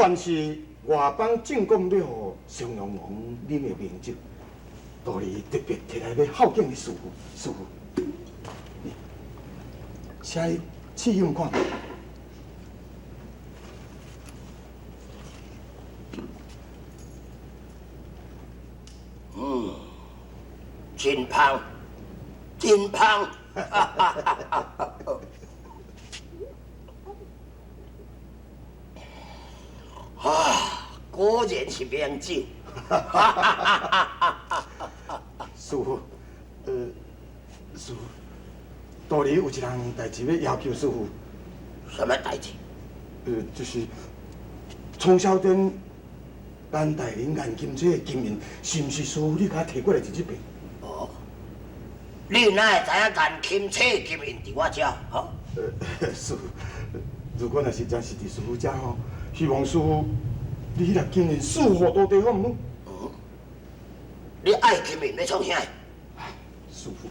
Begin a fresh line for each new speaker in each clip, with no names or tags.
罐是外邦進貢欲予襄陽王啉的名酒，徒兒特別提來欲孝敬你師父，師父，請你試飲看覓。
嗯，真芳，真芳。啊，果然是名酒。
師父，師父，徒兒有一項代誌欲要求師父。
啥物代誌？
就是沖銷店咱大人顏金車的金印，是毋是師父你共我提過來佇這邊？
哦，你哪會知影顏金車的金印佇我遮？哈？
師父，如果若是真是佇師父遮吼，希望師父你彼粒金印賜予徒弟好毋好？
嗯，你愛金印欲創啥？
師父，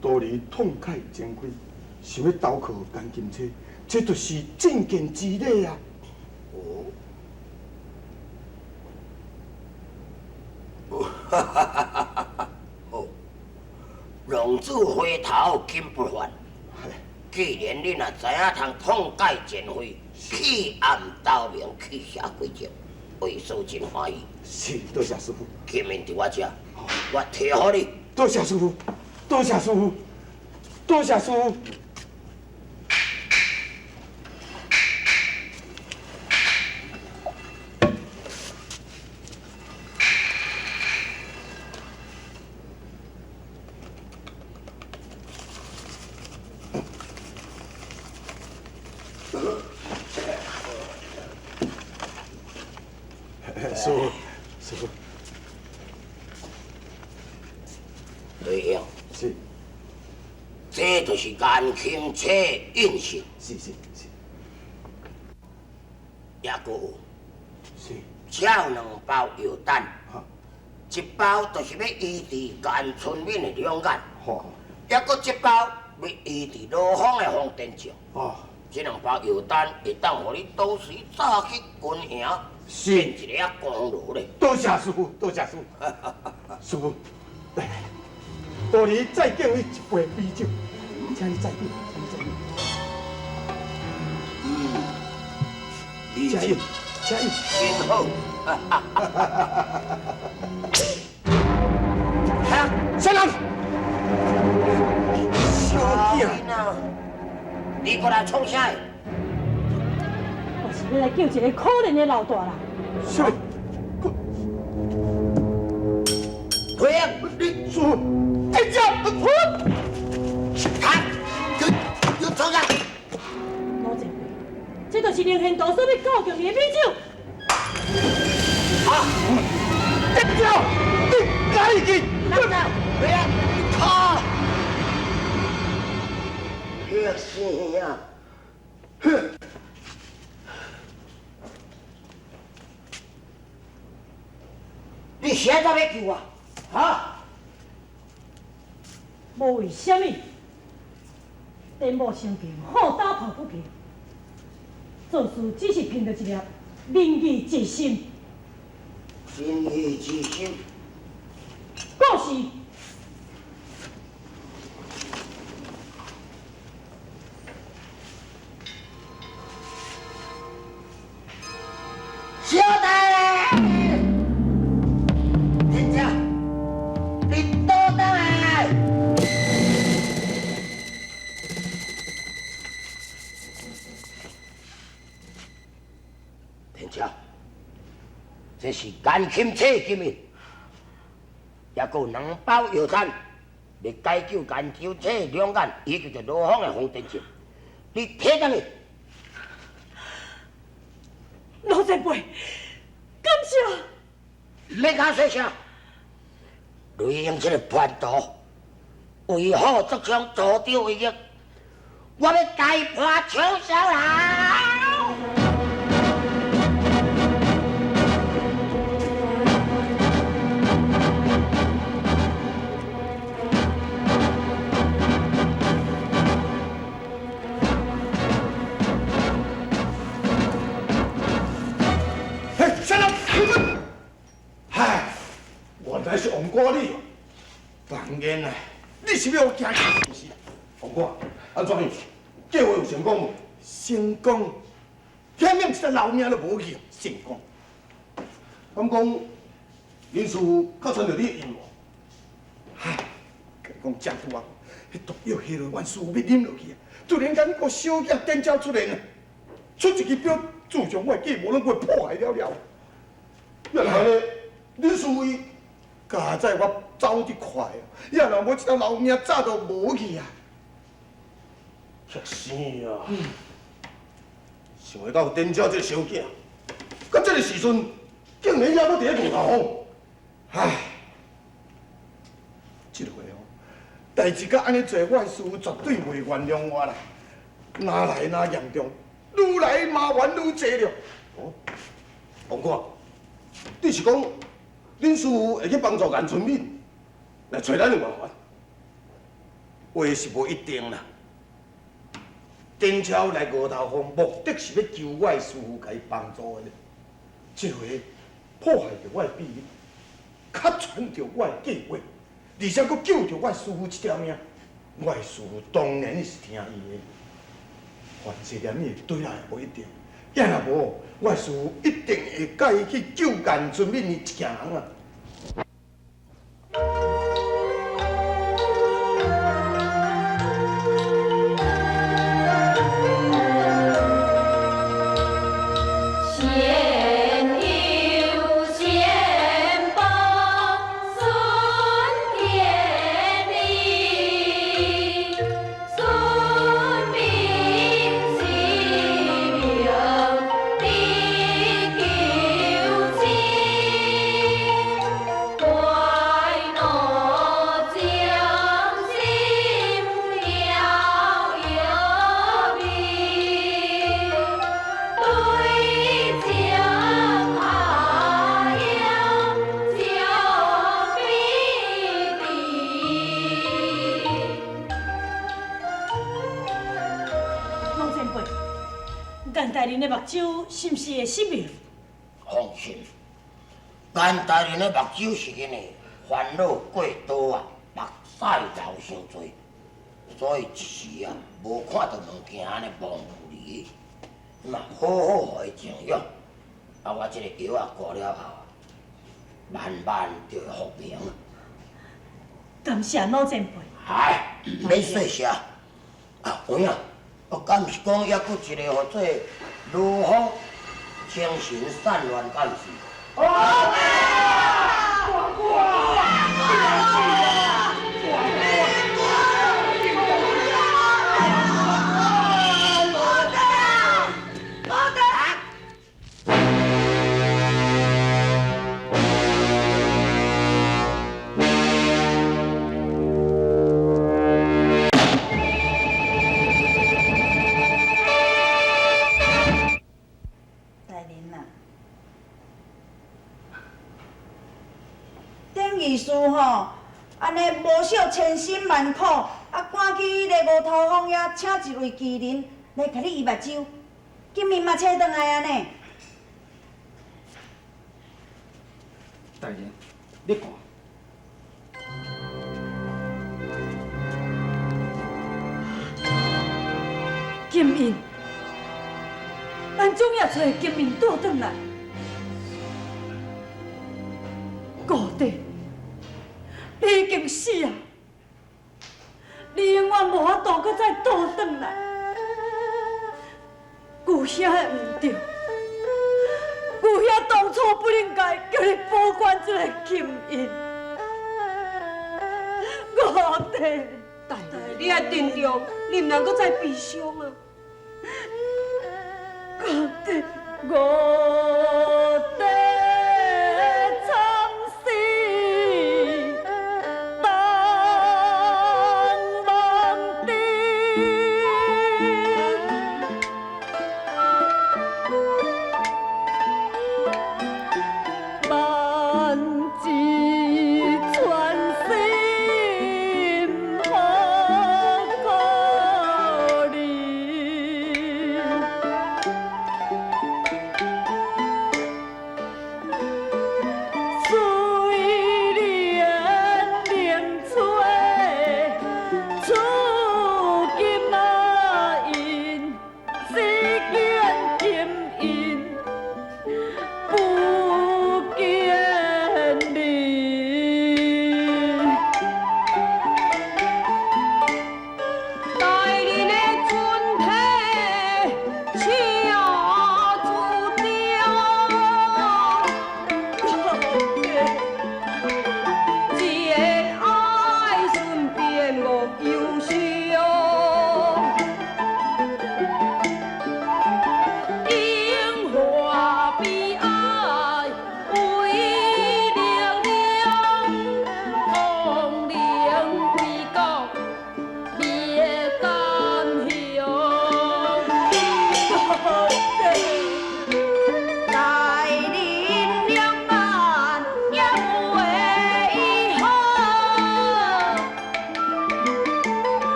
徒兒痛改前非，想欲投靠顏金車，這就是進見之禮啊！
哦，哈哈哈哈！好，浪子回頭金不換。既然你若知影通痛改前非，棄暗投明，去邪歸正，為師真歡喜。
是，多謝師父。
金印佇我遮，我提予你。
多謝師父，多謝師父，多謝師父。師父，師父，
雷英，
是，
這就是顏金車印信。
是是是。
抑閣有，
是，
這有兩包藥單，一包就是欲醫治顏春敏的兩眼，抑閣一包欲醫治羅芳的風電症。
哦，
這兩包藥單會當予你當時早去軍營，變一个功勞咧。
多謝師父，多謝師父。師父，來來，徒兒再敬你一杯美酒，請你再飲，請你再飲。
嗯，
請飲，請飲，
真好。
哈，啥人？小囝，
你過來創啥？
我是欲來救一個可憐的老大人。
啥物？
對啊，
你師父，這只，
看，你創啥？
老前輩，這就是靈現道所欲告敬你的美酒。
啊！
這只，你趕緊，
對啊，你卡！嚇死啊！哼！你現在欲救我？哈？
無為啥物？天母生平好打抱不平，做事只是憑著一粒仁義之心。
仁義之心。
故事。
小弟，天正，你倒轉來！天正，這是顏金車金印，抑閣有兩包藥單，欲解救顏秋車兩眼，以及羅芳的風電症，你提轉去。
老前輩，感謝。
免講說啥，雷英這個叛徒，為虎作倀，助紂為虐，我欲大破長痟樓。
哥你，当然啦，你是欲予我惊去是毋是？王哥，按怎样？计划有成功无？成功？遐免一个老命都无去，成功？敢讲，恁师父确传著你的阴无？唉，共你讲真拄啊，彼毒药下落，阮师父欲啉落去啊！突然间，个小囝颠鸟出现啊，出一支表，自从我的计谋拢给破坏了了。原来呢，恁师父伊佳哉我走得快啊，也若无这条老命早就无去啊！确实啊，想袂到颠鸟这个小囝，到这个时阵竟然犹阁伫咧牛头峰，唉，这回哦，代志到按呢做，我的师父绝对袂原谅我啦！哪来哪严重，愈来麻烦愈济了。哦，王哥，你是讲恁师父会去帮助颜春敏来揣咱的麻烦？话是无一定啦。丁超来牛头峰，目的是欲求我的师父共伊帮助的。这回破坏著我的秘密，揭穿著我的计划，而且阁救著我的师父这条命。我的师父当然是听伊的，凡事连伊会对来也无一定。也若无，我的师父一定会佮伊去救颜春敏伊一家人啊！
善有善报，顺天理，顺民性命地求亲，怪奴将心了有命，对将下药将比敌。
老前辈，颜大人的目睭是毋是会失明？
放心，颜大人的目睭是因为烦恼过多啊，目屎流伤济，所以一时啊无看著物件按呢模糊哩。嘛好好予伊静养，啊，我这个药仔过了后，慢慢就会复明。
感谢老前辈。
哎，免细谢。啊，有影，我敢毋是讲犹阁一个号做卢峰精神散乱干事？
大人啊，典义师吼，按呢无惜千辛万苦，啊，赶去彼个牛头峰遐，请一位奇人来共你医目睭，金银嘛揣转来啊呢。
大人，你看。
金印，咱总也揣金印倒转来。顾弟，你已经死啊！你永远无法度阁再倒转来。舅兄的毋对，舅兄当初不应该叫你保管这个金印。顾弟，
大人，你爱珍重，你毋通阁再悲伤啊！
顾弟，我弟惨死东望顶，万箭穿心好可怜。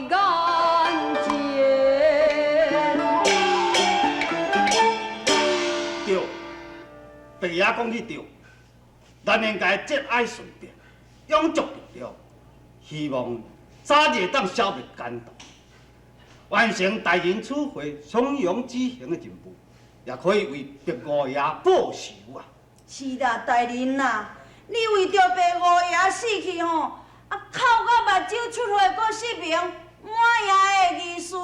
眼前。
對，白爺講得對，咱應該節哀順變，養足力量，希望早日當消滅奸黨，完成大人此回松陽之行的任務，也可以為白五爺報仇啊！
是啦，大人啊，你為著白五爺死去吼，啊，哭到目睭出血，閣失明，滿爺的義士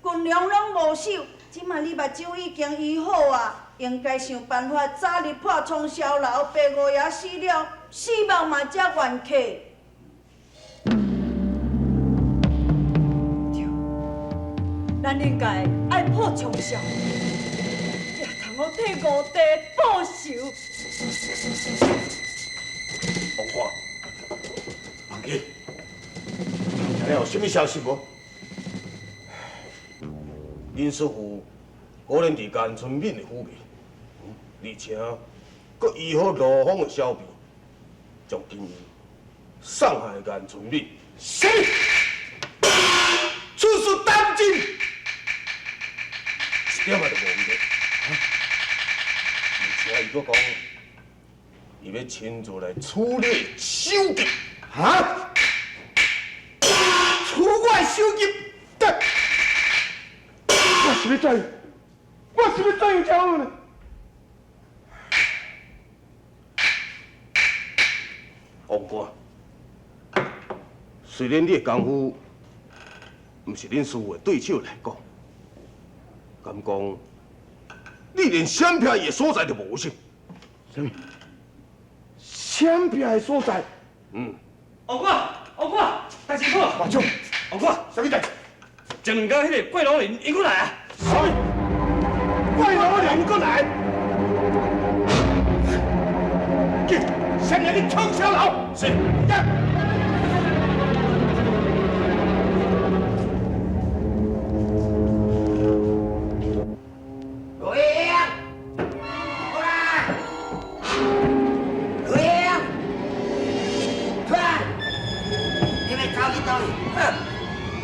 軍糧攏無收。這馬你目睭已經醫好啊，應該想辦法早日破沖痟樓，白五爺死了，死亡嘛才冤客。
對，咱應該愛破沖痟，才通好替五弟報仇。
王冠，王基，聽了有啥物消息無？恁師父果然佇江春敏的府內，而且閣醫好羅峰的小病，將金銀送予顏春敏。啥物？此事當真？一點仔都無毋對。而且伊閣講，伊欲親自來處理首級。哈？處我的首級？對。我是欲怎樣？我是欲怎樣才好呢？王冠，雖然你的功夫毋是恁師父的對手來講，敢講你連閃避伊的所在都無是？啥物？閃避的所在？嗯。
王冠，王冠，代誌好。
馬將，
王冠，
啥物代誌？
前兩工彼个桂龍林伊閣來啊！
啥物？桂龍林閣來？緊，先來去沖痟樓。是。
羅英，出來！羅英，出來！你欲走去佗位？哼！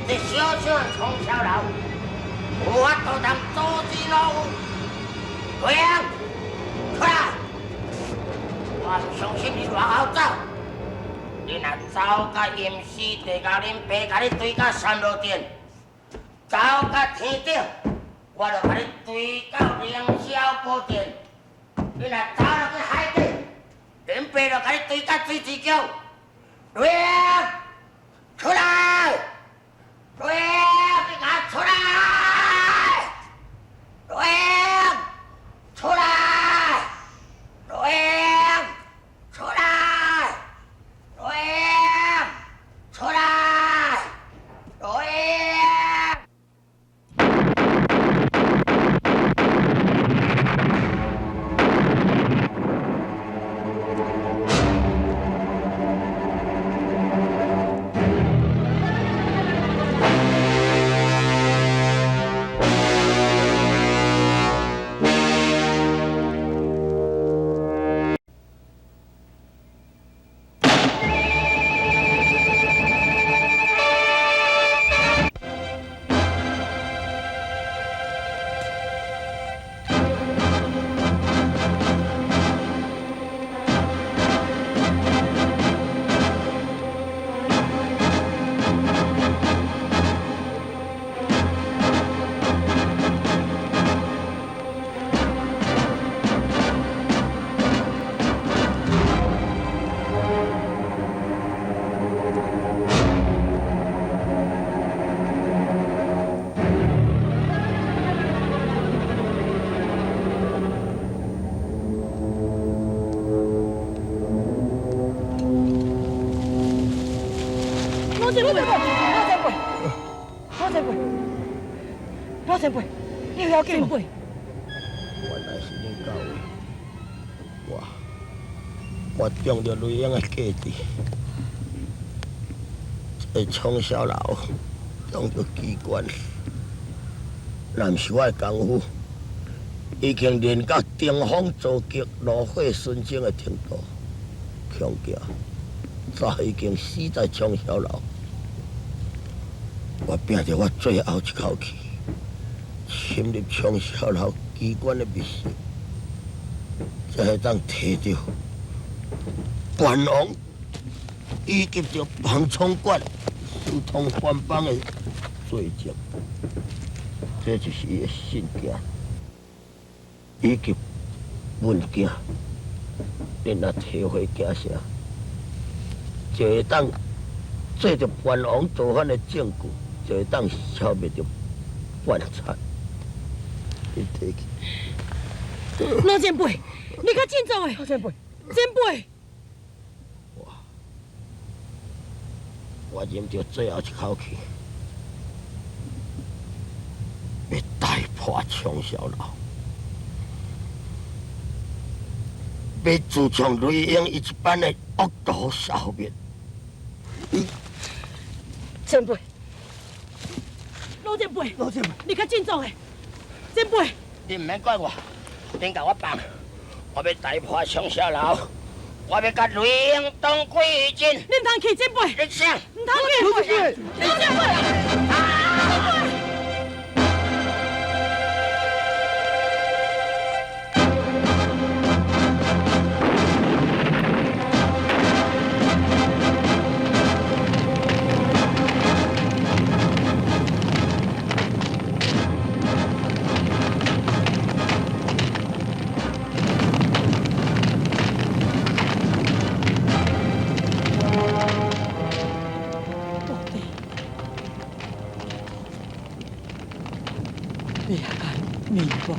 這小小的沖痟樓，無法度通阻止老夫。羅英，出來！我毋相信你偌好走。你若走到陰司地，共恁爸共你追到三羅殿，走到天頂，我就共你追到凌霄寶殿。你若走落去海底，恁爸就共你追到水池橋。羅英，出來！羅英，你共我出來！羅英，出來！羅英，出來！羅英，出來！羅英。
老前輩，老前輩，老前輩，老前輩，你有要緊無？
原來是恁教的，我中著雷英的計計，這個沖痟樓中著機關，若毋是我的功夫，已經練到登峰造極、爐火純青的程度，恐驚早已經死在沖痟樓。我拼著我最後一口氣，深入長痟樓機關的密室，才會當提著藩王以及著彭聰館私通藩邦的罪證。這就是伊的信件以及文件。恁若提回京城，就會當做著藩王造反的證據，就會當消滅著叛賊。你提去。
老前輩，你較振作的。老前輩，前輩。
我忍著最後一口氣，欲大破長痟樓，欲自創雷英伊一班的惡毒消滅。
前輩，老前輩，
老前輩，
你較振作的，前輩。
你毋免管我，恁共我放，我欲大破長痟樓，我欲共雷英同歸於盡。
你毋通去，前輩。
你啥？
毋通去，老前輩。你也敢面目？